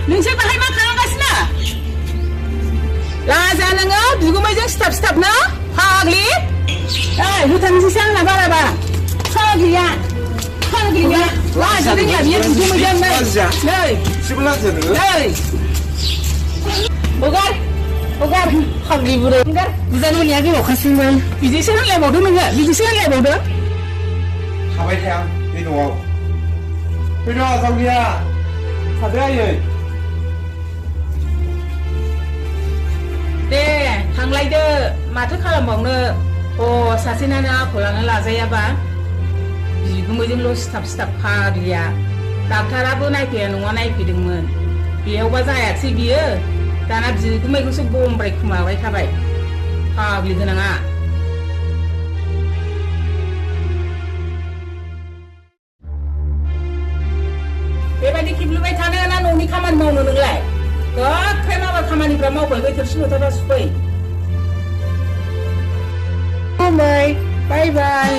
नोंसोर बाहाय मा खालामगासिनो लाजा नोङो बिगुमैजों सिथाब ना फाग्लि होथारनोसैसो आंना बाराबा फाग्लिया लाजा रोंला बियो बिगुमैजों नै हगार फाग्लि बुरै बुजानो मोनैया गोबावखासैमोन बिदिसो होनलायबावदो नोङो बिदिसो होनलायबावदो थाबाय थाया बे न'आव फैद' जावलिया थादो आयै दे थांलायदो माथो खालामबावनो सासेनानो आखलानो लाजायाबा बिगुमैजोंल' सिथाब फाग्लिया डाक्टाराबो नायफैया नङा नायफैदोंमोन बेयावबा जायासै बियो दाना बिगुमैखौसो बमब्राय खोमाबाय थाबाय फाग्लि गोनाङा बेबायदि खेबलुबाय थानो ना न'नि खामानि मावनो नोंलाय गोख्रै माबा खामानिफ्रा मावबाय बै थोरसि लथाफ्रा सुफै बाय बाय